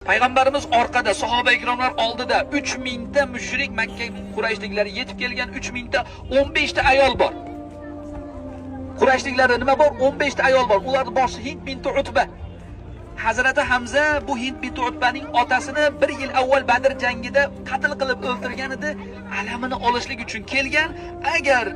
Payg'ambarimiz orqada, sahoba ikromlar oldida 3000 ta mushrik Makka Qurayshliklari yetib kelgan, 3000 ta 15 ta ayol bor. Qurayshliklarda nima bor? 15 ta ayol bor. Ularning boshi Hind binti Utba. Hazrati Hamza bu Hind binti Utbaning otasini bir yil avval Badr jangida qatl qilib o'ldirgan edi. Alamini olishlik uchun kelgan. Agar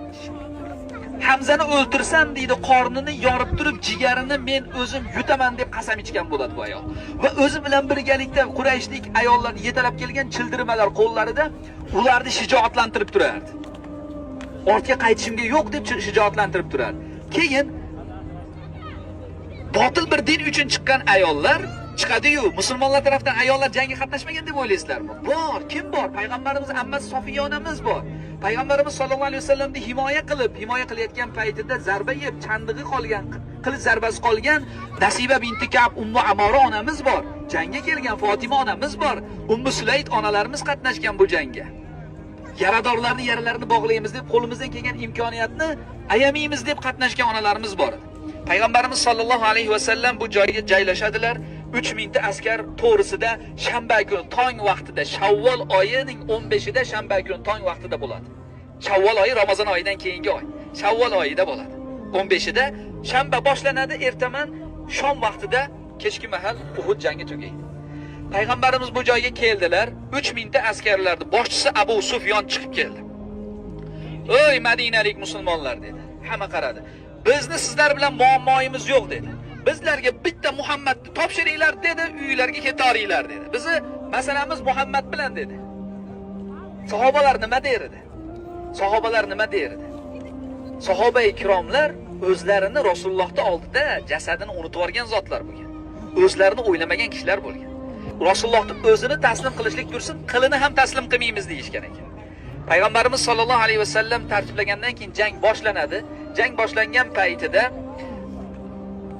Hamzani o'ltirsam deydi, qornini yorib turib jigarini men o'zim yutaman deb qasam ichgan bo'ladi bu ayol. Va o'zi bilan birgalikda Qurayshlik ayollarni yetalab kelgan childirmalar qo'llarida ularni shijoatlantirib turardi. Ortga qaytishimga yo'q deb shijoatlantirib turardi. Keyin botil bir din uchun chiqqan ayollar chiqadi-yu, musulmonlar tarafdan ayollar jangga qatnashmagan deb o'ylaysizlarmi? Bor, kim bor? Payg'ambarimiz ammasi Sofiya onamiz bor. Payg'ambarimiz sollallohu alayhi vasallamni himoya qilib, himoya qilayotgan paytida zarba yeb, chandig'i qolgan, qilich zarbasi qolgan Nasiba binti Ka'b Ummu Amora onamiz bor. Jangga kelgan Fotima onamiz bor. Ummu Sulayd onalarimiz qatnashgan bu jangga. Yaradorlarni yaralarini bog'laymiz deb qo'limizdan kelgan imkoniyatni ayamaymiz deb qatnashgan onalarimiz bor edi. Payg'ambarimiz sollallohu alayhi vasallam bu joyga joylashadilar. 3000 ta askar to'g'risida shanba kuni tong vaqtida, Shavvol oyining 15ida shanba kuni tong vaqtida bo'ladi. Shavvol oyi Ramazon oyidan keyingi oy. Shavvol oyida bo'ladi. 15ida shanba boshlanadi, ertaman shom vaqtida kechki mahal Uhud jangi tugaydi. Payg'ambarimiz bu joyga keldilar. 3000 ta askarlarni boshchisi Abu Sufyon chiqib keldi. "Ey Madinalik musulmonlar" dedi. Hamma qaradi. "Bizni sizlar bilan muammoyimiz yo'q" dedi. "Bizlarga bitta Muhammadni topshiringlar" dedi, "uylarga ketaringlar" dedi. "Bizni masalamiz Muhammad bilan" dedi. Sahobalar nima der edi? Sahobalar nima der edi? Sahoba ikromlar o'zlarini Rasulullohning oldida jasadini unutib yuborgan zotlar bo'lgan. O'zlarini o'ylamagan kishilar bo'lgan. Rasulullohni o'zini taslim qilishlik tursin, qilini ham taslim qilmaymiz deyishgan ekan. Payg'ambarimiz sollallohu alayhi vasallam tartiblagandan keyin jang boshlanadi. Jang boshlangan paytida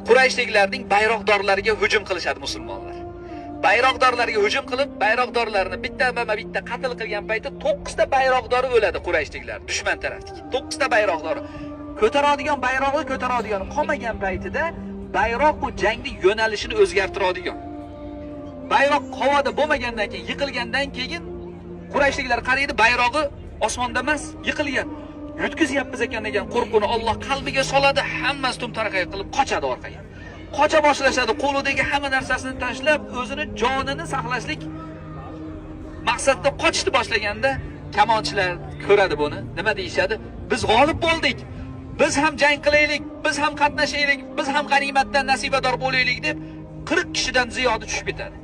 Qurayshliklarning bayroqdorlariga hujum qilishadi musulmonlar. Bayroqdorlarga hujum qilib, bayroqdorlarni bittama-bitta qatl qilgan paytda 9 ta bayroqdori o'ladi Qurayshliklar, dushman tarafdagi. 9 ta bayroqdori. Ko'taradigan bayrog'ni ko'taradigan qolmagan paytida bayroq bu jangning yo'nalishini o'zgartiradigan. Bayroq havoda bo'lmagandan keyin, yiqilgandan keyin Qurayshliklar qaraydi, bayrog'i osmonda emas, yiqilgan. Yutkazyapmiz ekan degan qo'rquvni Alloh qalbiga soladi, hammasi tum-tarqay qilib qochadi orqaga. Qocha boshlashadi, qo'lidagi hamma narsasini tashlab, o'zini jonini saqlashlik maqsadida qochishni boshlaganda kamonchilar ko'radi buni. Nima deyishadi? Biz g'olib bo'ldik. Biz ham jang qilaylik, biz ham qatnashaylik, biz ham g'animatdan nasibador bo'laylik deb 40 kishidan ziyodi tushib ketadi.